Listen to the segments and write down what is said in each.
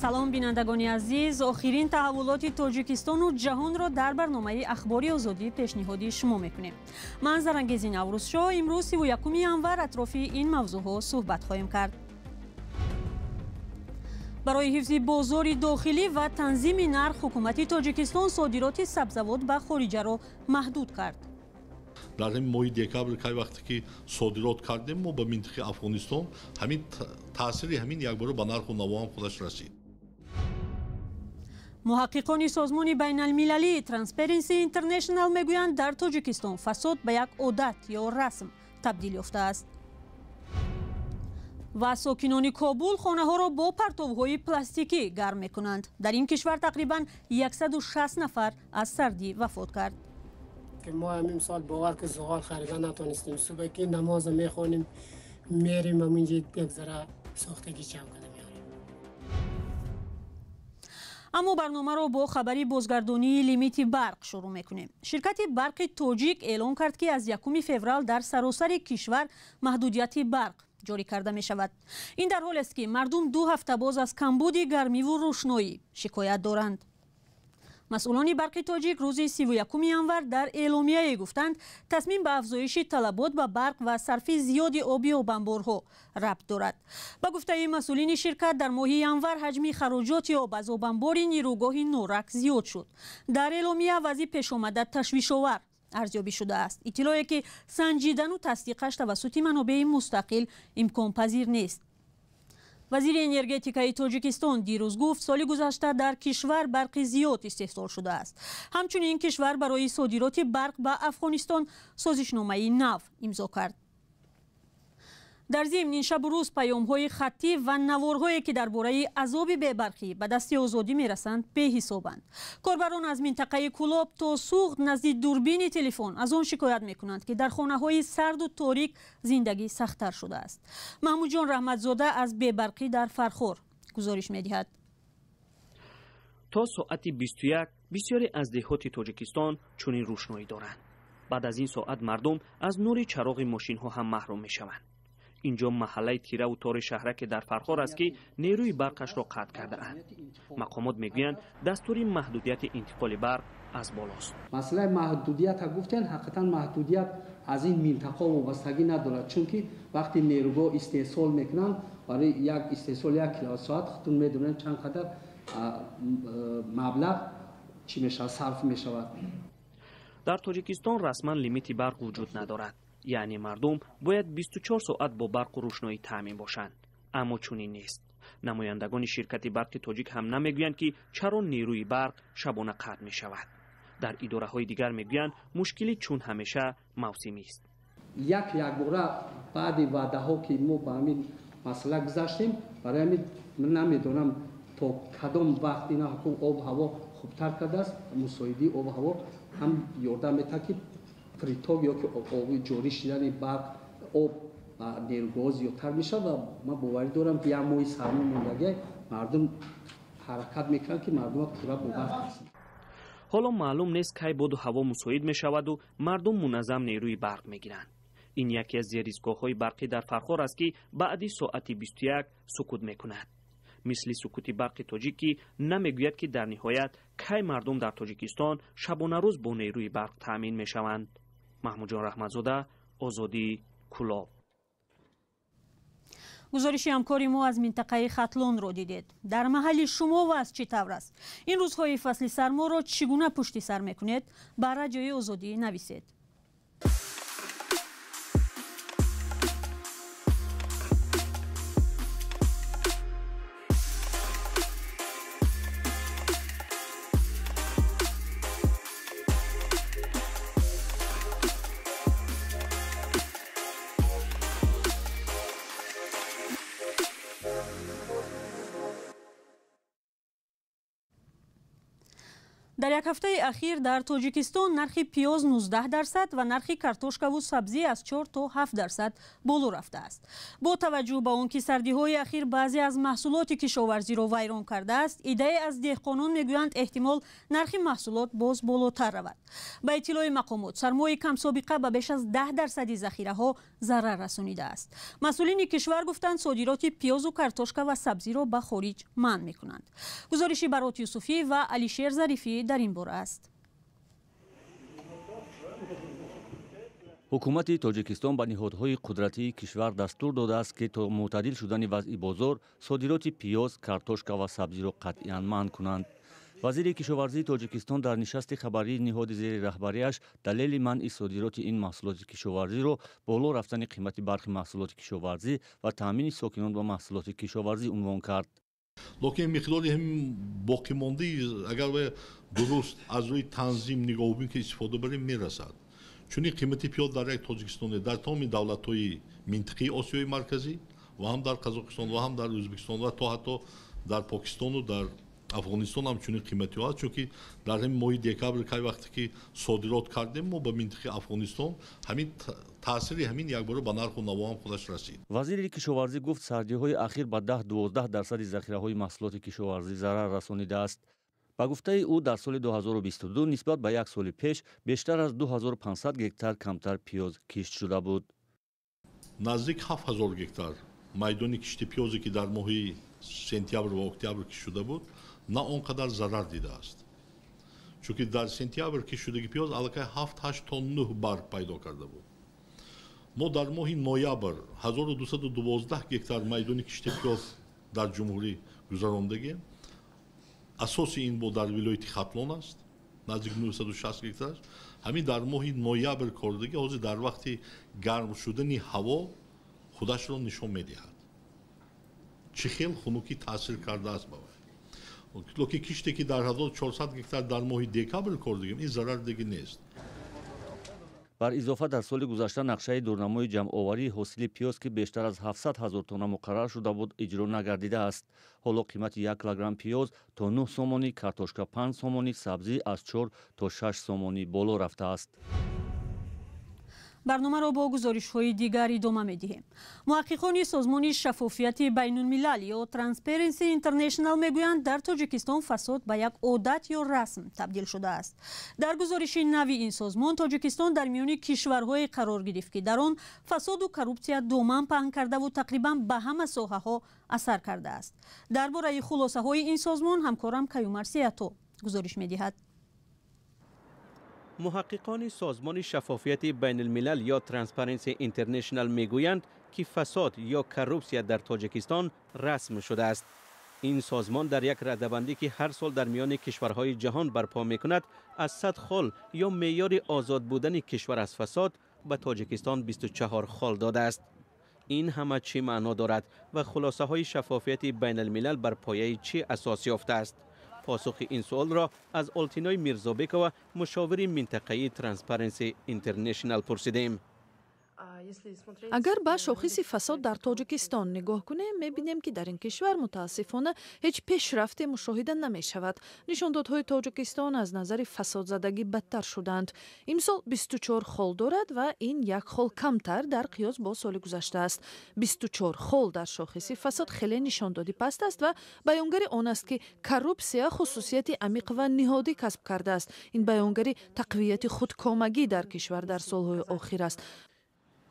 Салом бинандагони азиз, охирин таҳаввулоти Тоҷикистону ҷаҳонро дар барномаи Ахбори Озодӣ пешниҳоди шумо мекунем. Ман Зарангези Наврӯзшоҳ имрӯз 31 январ атрофи ин мавзӯъҳо суҳбат хоҳем кард. Барои ҳифзи бозори дохилӣ ва танзими нарх ҳукумати Тоҷикистон содироти сабзавот ба хориҷаро маҳдуд кард. Дар ҳамин моҳи декабр кай вақте ки содирот кардем мо ба минтақаи Афғонистон, ҳамин таъсири ҳамин якбора ба нарху наво ҳам худаш расид. Муҳаққиқони созмони байналмилалии Transparency International мегӯянд, дар Тоҷикистон фасод ба як одат ё расм табдил ёфтааст. Ва сокинони Кобул хонаҳоро бо партовҳои пластикӣ гарм мекунанд. Дар ин кишвар тақрибан 160 нафар аз сардӣ вафот кард. Мо ҳамин сол бовар ки зуғол харида натонистем. Субҳ ки намоза мехонем, мерем ҳаминҷа як зара сохтагӣ ҷамъ карда меорем. Аммо барномаро бо хабари бозгардонии лимити барқ шурӯъ мекунем. Ширкати барқи тоҷик эълон кард, ки аз 1 феврал дар саросари кишвар маҳдудияти барқ ҷорӣ карда мешавад. Ин дар ҳолест, ки мардум 2 ҳафта боз аз камбуди гармиву рӯшноӣ шикоят доранд. Масъулони барқи тоҷик рӯзи 31 январ дар эъломияе гуфтанд, тасмим ба афзоиши талабот ба барқ ва сарфи зиёди оби обанборҳо рабт дорад. Ба гуфтаи масъулини ширкат, дар моҳи январ ҳаҷми хароҷоти об аз обанбори нерӯгоҳи Норак зиёд шуд. Дар эъломия вазъи пешомада ташвишовар арзёбӣ шудааст. Иттилое ки санҷидану тасдиқаш тавассути манобеи мустақил имконпазир нест. Вазири энергетикаи Тоҷикистон дирӯз гуфт, соли гузашта дар кишвар барқи зиёд истеҳсол шудааст. Ҳамчунин кишвар барои содироти барқ ба Афғонистон созишномаи нав имзо кард. Дар зимн ин шабу рӯз паёмҳои хаттӣ ва наворҳое, ки дар бораи азоби бебарқӣ ба дасти Озодӣ мерасанд, беҳисобанд. Корбарон аз минтақаи Кӯлоб то Суғд назди дурбини телефон аз он шикоят мекунанд, ки дар хонаҳои сарду торик зиндагӣ сахттар шудааст. Маҳмудҷон Раҳматзода аз бебарқӣ дар Фархор гузориш медиҳад. То соати 21 бисёре аз деҳоти Тоҷикистон чунин рӯшноӣ доранд. Баъд аз ин соат мардум аз нури чароғи мошинҳо ҳам маҳрум мешаванд. Инҷо маҳаллаи тираву тори шаҳраке дар Фархор аст, ки нерӯи барқашро қатъ кардаанд. Мақомот мегӯянд, дастури маҳдудияти интиқоли барқ аз болост. Масъалаи маҳдудиятро гуфтен, ҳақиқатан маҳдудият аз ин минтақа вобастагӣ надорад, чунки вақти нерӯгоҳ истеҳсол мекунанд, барои як истеҳсол 1 киловатт-соат худтон медонед чанд қадар маблағ чӣ мешавад, сарф мешавад. Дар Тоҷикистон расман лимити барқ вуҷуд надорад. Яъне мардум бояд 24 соат бо барқу рӯшноӣ таъмин бошанд. Аммо чунин нест. Намояндагони ширкати барқи тоҷик ҳам намегӯянд, ки чаро нерӯи барқ шабона қатъ мешавад. Дар идораҳои дигар мегӯянд, мушкилӣ чун ҳамеша мавсимист. Якбора баъди ваъдаҳо, ки мо ба ҳамин масъала гузаштем, барои ҳамин намедонам то кадом вақт ина ҳукум об ҳаво хубтар кардааст. Мусоидии об ҳаво ҳам ёрдам метаҳад, ки приток ё ки оби ҷорӣ шидани барқ об ба нерӯгоҳ зиёдтар мешавад ва ман боварӣ дорам, ки як моҳи сармо мондагӣ мардум ҳаракат мекунанд, ки мардумро пурра бо барқ расонанд. Ҳоло маълум нест, кай боду ҳаво мусоид мешаваду мардум муназзам нерӯи барқ мегиранд. Ин яке аз зеризгоҳҳои барқӣ дар Фархор аст, ки баъди соати 21 сукут мекунад. Мисли сукути барқи тоҷик, ки намегӯяд, ки дар ниҳоят кай мардум дар Тоҷикистон шабонарӯз бо нерӯи барқ таъмин мешаванд. Маҳмудҷон Раҳматзода, Озодӣ, Кӯлоб. Гузориши ҳамкори мо аз минтақаи Хатлонро дидед. Дар маҳалли шумо вазъ чӣ тавр аст? Ин рӯзҳои фасли сарморо чӣ гуна пушти сар мекунед? Ба Радиои Озодӣ нависед. Дар як ҳафтаи ахир дар Тоҷикистон нархи пиёз 19% ва нархи картошкаву сабзӣ аз 4 то 7% боло рафтааст. Бо таваҷҷӯҳ ба он ки сардиҳои ахир баъзе аз маҳсулоти кишоварзиро вайрон кардааст, иддае аз деҳқонон мегӯянд, эҳтимол нархи маҳсулот боз болотар равад. Ба иттилои мақомот, сармои камсобиқа ба беш аз 10% захираҳо зарар расонидааст. Масъулини кишвар гуфтанд, содироти пиёзу картошка ва сабзиро ба хориҷ манъ мекунанд. Гузориши Барот Юсуфӣ ва Алишер Зарифӣ дар ин бора аст. Ҳукумати Тоҷикистон ба ниҳодҳои қудратии кишвар дастур додааст, ки то мӯътадил шудани вазъи бозор содироти пиёз, картошка ва сабзиро қатъиян манъ кунанд. Вазири кишоварзии Тоҷикистон дар нишасти хабарии ниҳоди зери раҳбарияш далели манъи содироти ин маҳсулоти кишоварзиро боло рафтани қимати бархи маҳсулоти кишоварзӣ ва таъмини сокинон ба маҳсулоти кишоварзӣ унвон кард. Лекин миқдори ҳамин боқимондаи, агар дуруст аз рӯи танзим нигоҳубин ки истифода барем, мерасад. Чунин қимати пиёз дар як Тоҷикистоне, дар тамоми давлатҳои минтиқаи Осиёи Марказӣ ва ҳам дар Қазоқистон ва ҳам дар Ӯзбекистон ва то ҳатто дар Покистону дар Афғонистон ҳам чунин қиматиҳо аст, чунки дар ҳамин моҳи декабр, кай вақте ки содирот кардем мо ба минтиқаи Афғонистон, ҳамин таъсири ҳамин якбора ба нарху наво ҳам худаш расид. Вазири кишоварзӣ гуфт, сардиҳои ахир ба 10-12% захираҳои маҳсулоти кишоварзӣ зарар расонидааст. Ба гуфтаи ӯ, дар соли 2022 нисбат ба як соли пеш бештар аз 2500 гектар камтар пиёз кишт шуда буд. Наздик 7000 гектар майдони кишти пиёзе, ки дар моҳи сентябр ва октябр кишт шуда буд, на он қадар зарар дидааст, чунки дар сентябр кишт шудаги пиёз аллакай 7-8 то 9 барг пайдо карда буд. Мо дар моҳи ноябр 1212 гектар майдони кишти пиёз дар ҷумҳурӣ гузарондагем. Асоси ин бо дар вилояти Хатлон аст, наздик 960 гектар. Ҳамин дар моҳи ноябр кордагӣ ҳозир дар вақти гарм шудани ҳаво худашро нишон медиҳад, чӣ хел хунукӣ таъсир кардааст ба вай. Лекин киште ки дар 1400 гектар дар моҳи декабр кордагем, ин зарар диги нест. Бар изофа, дар соли гузашта нақшаи дурнамои ҷамъоварии ҳосили пиёз, ки бештар аз 700 ҳазор тонна муқаррар шуда буд, иҷро нагардидааст. Ҳоло қимати 1 килограмм пиёз то 9 сомонӣ, картошка 5 сомонӣ, сабзӣ аз 4 то 6 сомонӣ боло рафтааст. Барномаро бо гузоришҳои дигар идома медиҳем. Муҳаққиқони созмони Шаффофияти байнулмилал ё Transparency International мегӯянд, дар Тоҷикистон фасод ба як одат ё расм табдил шудааст. Дар гузориши нави ин созмон Тоҷикистон дар миёни кишварҳое қарор гирифт, ки дар он фасоду коррупсия доман паҳн кардаву тақрибан ба ҳама соҳаҳо асар кардааст. Дар бораи хулосаҳои ин созмон ҳамкорам Каюмар Сиято гузориш медиҳад. Муҳаққиқони созмони Шаффофияти байналмилал ё Transparency International мегӯянд, ки фасод ё коррупсия дар Тоҷикистон расм шудааст. Ин созмон дар як радабандӣ, ки ҳар сол дар миёни кишварҳои ҷаҳон барпо мекунад, аз 100 хол ё меъёри озод будани кишвар аз фасод ба Тоҷикистон 24 хол додааст. Ин ҳама чӣ маъно дорад ва хулосаҳои Шаффофияти байналмилал бар пояи чӣ асос ёфтааст? Посухи ин суолро аз Олтиной Мирзобекова, мушовири минтақаии Transparency International, пурсидем. Агар ба шохиси фасод дар Тоҷикистон нигоҳ кунем, мебинем, ки дар ин кишвар мутаассифона ҳеҷ пешрафте мушоҳида намешавад. Нишондодҳои Тоҷикистон аз назари фасодзадагӣ бадтар шуданд. Имсол 24 хол дорад ва ин як хол камтар дар қиёс бо соли гузашта аст. 24 хол дар шохиси фасод хеле нишондоди паст аст ва баёнгари он аст, ки коррупсия хусусияти амиқ ва ниҳодӣ касб кардааст. Ин баёнгари тақвияти худкомагӣ дар кишвар дар солҳои охир аст.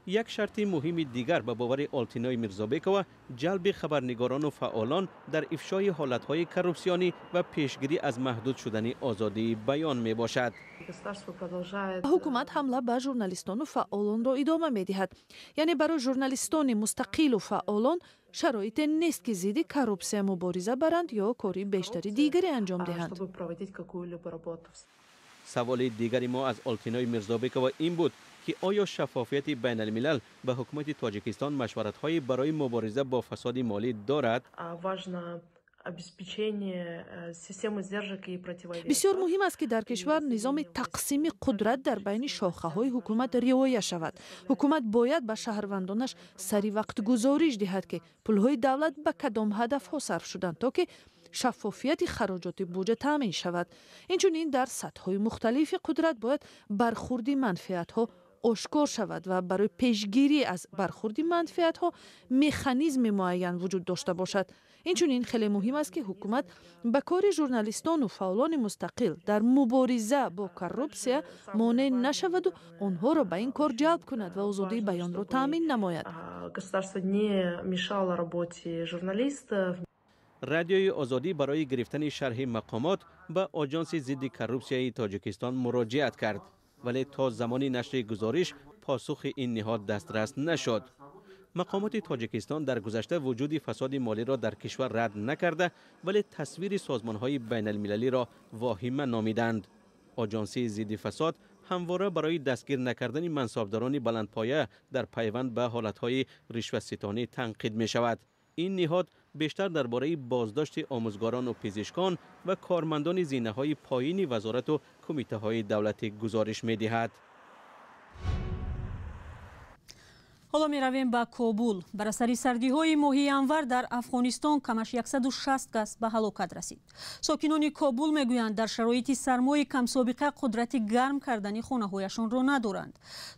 Як шарти муҳими дигар, ба бовари Олтинои Мирзобекова, ҷалби хабарнигорону фаъолон дар ифшои ҳолатҳои коррупсионӣ ва пешгирӣ аз маҳдуд шудани озодии баён мебошад. Ҳукумат ҳамла ба журналистону фаъолонро идома медиҳад, яъне барои журналистони мустақилу фаъолон шароите нест, ки зидди коррупсия мубориза баранд ё кори бештари дигаре анҷом диҳанд. Саволи дигари мо аз Олтинои Мирзобекова ин буд, ки оё Шаффофияти байналмилал ба ҳукумати Тоҷикистон машваратҳое барои мубориза бо фасоди молӣ дорад? Бисёр муҳим аст, ки дар кишвар низоми тақсими қудрат дар байни шохаҳои ҳукумат риоя шавад. Ҳукумат бояд ба шаҳрвандонаш сари вақт гузориш диҳад, ки пулҳои давлат ба кадом ҳадафҳо сарф шуданд, то ки Шаффофияти хароҷоти буҷа таъмин шавад. Инчунин дар сатҳҳои мухталифи қудрат бояд бархурди манфиатҳо ошкор шавад ва барои пешгирӣ аз бархурди манфиатҳо механизми муайян вуҷуд дошта бошад. Инчунин хеле муҳим аст, ки ҳукумат ба кори журналистону фаъолони мустақил дар мубориза бо коррупсия монеъ нашаваду онҳоро ба ин кор ҷалб кунад ва озодии баёнро таъмин намояд. Государство не мешало работе журналистов. Радиои Озодӣ барои гирифтани шарҳи мақомот ба Оҷонси зидди коррупсияи Тоҷикистон муроҷиат кард, вале то замони нашри гузориш посухи ин ниҳод дастрас нашуд. Мақомоти Тоҷикистон дар гузашта вуҷуди фасоди молиро дар кишвар рад накарда, вале тасвири созмонҳои байналмилалиро воҳима номиданд. Оҷонсии зидди фасод ҳамвора барои дастгир накардани мансабдорони баландпоя дар пайванд ба ҳолатҳои ришватситонӣ танқид мешавад. Ин ниҳод бештар дар бораи боздошти омӯзгорону пизишкон ва кормандони зинаҳои поини вазорату кумитаҳои давлатӣ гузориш медиҳад. Ҳоло меравем ба Кобул. Бар асари сардиҳои моҳи январ дар Афғонистон камаш 160 кас ба ҳалокат расид. Сокинони Кобул мегӯянд, дар шароити сармои камсобиқа қудрати гарм кардани хонаҳояшонро надоранд.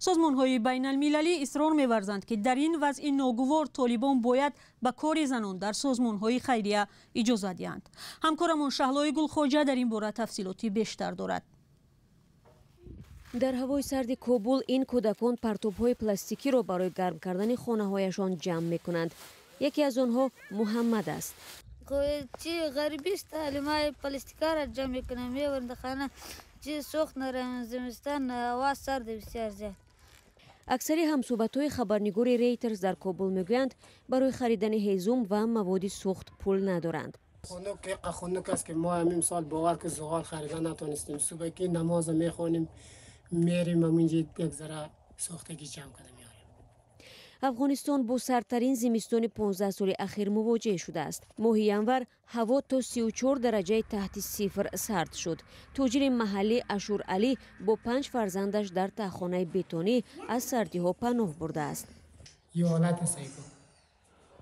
Созмонҳои байналмилалӣ исрор меварзанд, ки дар ин вазъи ногувор толибон бояд ба кори занон дар созмонҳои хайрия иҷоза диҳанд. Ҳамкорамон Шаҳлои Гулхоҷа дар ин бора тафсилоти бештар дорад. Дар ҳавои сарди Кобул ин кӯдакон партобҳои пластикиро барои гарм кардани хонаҳояшон ҷамъ мекунанд. Яке аз онҳо Муҳаммад аст. Чи ғарибист, алимаи пластикаро ҷамъ мекунам, мебарам дар хона, чи сӯхт нарам, зимистон ҳаво сард бисёр зиёд. Аксари ҳамсӯҳбатҳои хабарнигори Рейтерс дар Кобул мегӯянд, барои харидани ҳезум ва маводи сӯхт пул надоранд. Хунук, хунук аст, ки мо ҳамин сол бовар ки зуғол харида натонистем. Субҳ ки намоза мехонем, мерим ҳаминҷа як зара сӯхтагӣ ҷамъ карда меорем. Афғонистон бо сардтарин зимистони 15 соли ахир мувоҷеҳ шудааст. Моҳи январ ҳаво то 34 дараҷаи таҳти сифр сард шуд. Тоҷири маҳаллӣ Ашур Алӣ бо 5 фарзандаш дар таҳхонаи бетонӣ аз сардиҳо паноҳ бурдааст. Ё ҳолат сайко.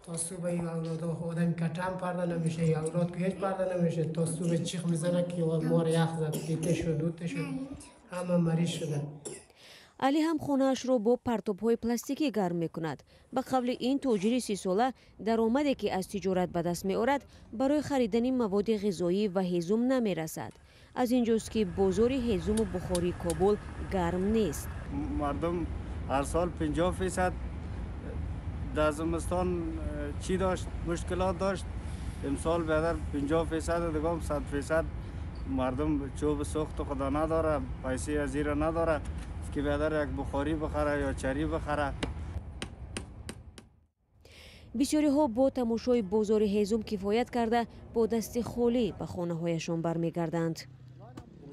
То субҳ авлодо одам катам парда намеша, авлод ки ҳеҷ парда намеша, то субҳ чих мезана ки мор ях зад, дите шуд, дуте шуд, ҳама мариз шуда. Али ҳам хонаашро бо партобҳои пластикӣ гарм мекунад. Ба қавли ин тоҷири 30-сола, даромаде ки аз тиҷорат ба даст меорад, барои харидани маводи ғизоӣ ва ҳезум намерасад. Аз ин ҷост, ки бозори ҳезуму бухории Кобул гарм нест. Мардум ҳар сол 50% дар зимистон чӣ дошт, мушкилот дошт. Имсол беҳтар 50% дигам 100% мардум чӯб сӯхту худо надора, пайсаи аз ира надора, ки беҳтар як бухорӣ бихара ё чарӣ бихара. Бисёриҳо бо тамошои бозори ҳезум кифоят карда, бо дасти холӣ ба хонаҳояшон бармегарданд.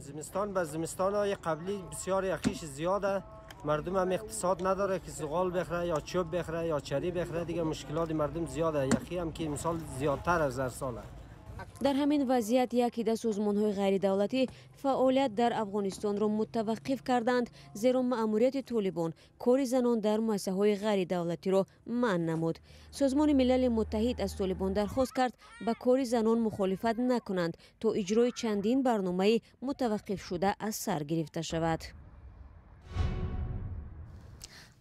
Зимистон ба зимистонҳои қаблӣ бисёр яхиш зиёда. Мардум ҳам иқтисод надора, ки зуғол бихара ё чӯб бихара ё чарӣ бихара. Дига мушкилоти мардум зиёда. Яхӣ ҳам ки имсол зиёдтар аз ҳар сола. Дар ҳамин вазъият як ҳида созмонҳои ғайридавлатӣ фаъолият дар Афғонистонро мутаваққиф карданд, зеро маъмурияти толибон кори занон дар муассисаҳои ғайридавлатиро манъ намуд. Созмони Милали Муттаҳид аз толибон дархост кард, ба кори занон мухолифат накунанд, то иҷрои чандин барномаи мутаваққифшуда аз сар гирифта шавад.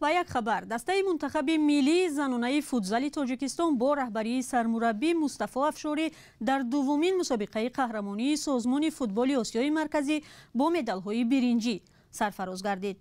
Ва як хабар. Дастаи мунтахаби миллии занонаи футзали Тоҷикистон бо раҳбарии сармураббӣ Мустафо Афшорӣ дар дуввумин мусобиқаи қаҳрамонии созмони футболи Осиёи Марказӣ бо медалҳои биринҷӣ сарфароз гардид.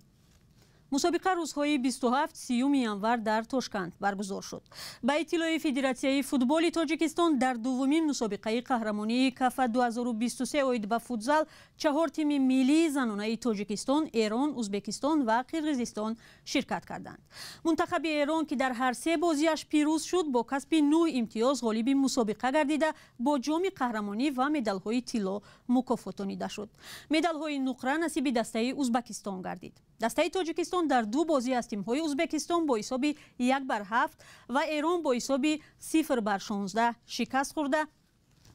Мусобиқа рӯзҳои 27-30 январ дар Тошканд баргузор шуд. Ба иттилои Федератсияи футболи Тоҷикистон, дар дуввумин мусобиқаи қаҳрамонии КАФА 2023 оид ба футзал 4 тими миллии занонаи Тоҷикистон, Эрон, Узбекистон ва Қирғизистон ширкат карданд. Мунтахаби Эрон, ки дар ҳар се бозиаш пирӯз шуд, бо касби 9 имтиёз ғолиби мусобиқа гардида, бо ҷоми қаҳрамонӣ ва медалҳои тилло мукофотонида шуд. Медалҳои нуқра насиби дастаи Узбекистон гардид. Дастаи Тоҷикистон дар ду бозӣ аз тимҳои Узбекистон бо ҳисоби 1-7 ва Эрон бо ҳисоби 0-16 шикаст хӯрда,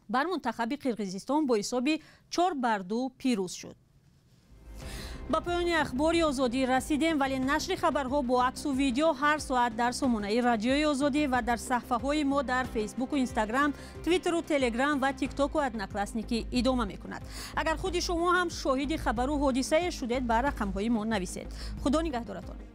бар мунтахаби Қирғизистон бо ҳисоби 4-2 пирӯз шуд. Ба поёни Ахбори Озодӣ расидем, вале нашри хабарҳо бо аксу видео ҳар соат дар сомонаи Радиои Озодӣ ва дар саҳфаҳои мо дар Фейсбуку Инстаграм, Твиттеру Телеграм ва Тиктоку Одноклассники идома мекунад. Агар худи шумо ҳам шоҳиди хабару ҳодисае шудед, ба рақамҳои мо нависед. Худо нигаҳдоратон.